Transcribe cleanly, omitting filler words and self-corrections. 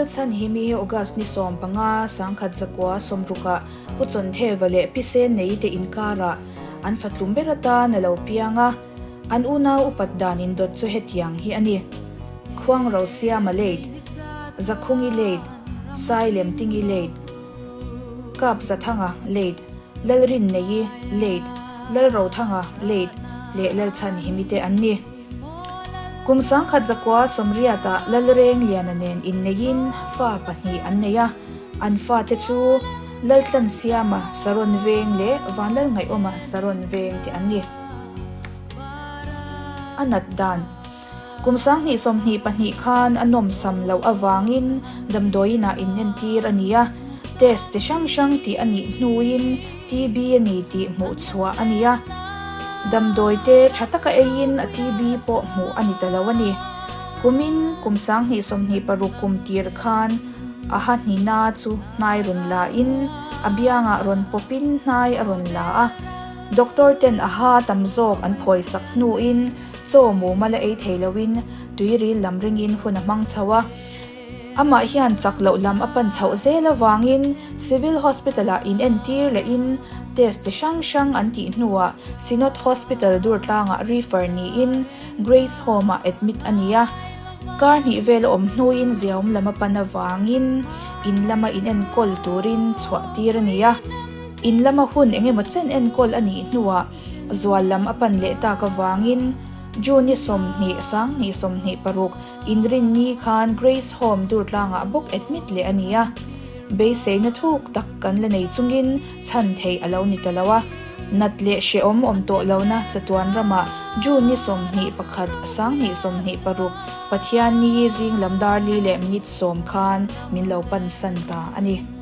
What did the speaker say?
Lalchhanhimi hi August ni 15, 1960ah Pu Chawntheva leh Pi Senneite inkarah an fatlum ber atan a lo piang a, an unau upat dan indawt chu hetiang hi a ni, Khuangrosiama Late, Zakhungi Late, Sailemtingi Late, Kapzathanga Late, Lalrinneii Late, Lalrothanga Late leh Lalchhanhimi te an ni. Kum 1980ah Lalrengliana nen inneiin fa pahnih an nei a, an fate chu Laltlansiama Saron Veng leh Vanlalngaihawma Saron Veng te an ni. A nat dan. Kum 2022 khan a nawmsam loh avangin damdawiinah inentir a ni a, test chi hrang hrang tih a nih hnuin TB a ni tih hmuh chhuah a ni a, damdawi te tha taka eiin a TB pawh hmuh a ni ta lo a ni. Kumin kum 2026 kum tir khan a ha hnina chu hnai rawn la in a biangah rawn pawpin hnai a rawn la a, doctor ten a ha tam zawk an phawisak hnuin chaw mumal a ei thei loin tuiril lam ringin hun a hmang chho a. Amah hian chak loh lam a pan chhoh zel avangin Civil Hospital-ah inentir lehin test chi hrang hrang an tih hnuah Synod Hospital Durtlangah refer niin Grace Home-ah admit a ni a. Kar hnih vel a awm hnuin ziaawm lam a pan avangin in lama inenkawl turin chhuah tir a ni a. In lama hun eng emaw chen enkawl a nih hnuah zual lam a pan leh tak avangin June ni 20, 2026, Inrinni khan Grace Home Durtlangah bawk admit leh a ni a, beiseina thuk tak kan la nei chungin chhan theih a lo ni ta lo a. Nat leh hrehawm awm tawh lohna chatuan ramah June ni 21, 2026, Pathianni zing lam dar li leh minute sawm khan min lo pansan ta a ni.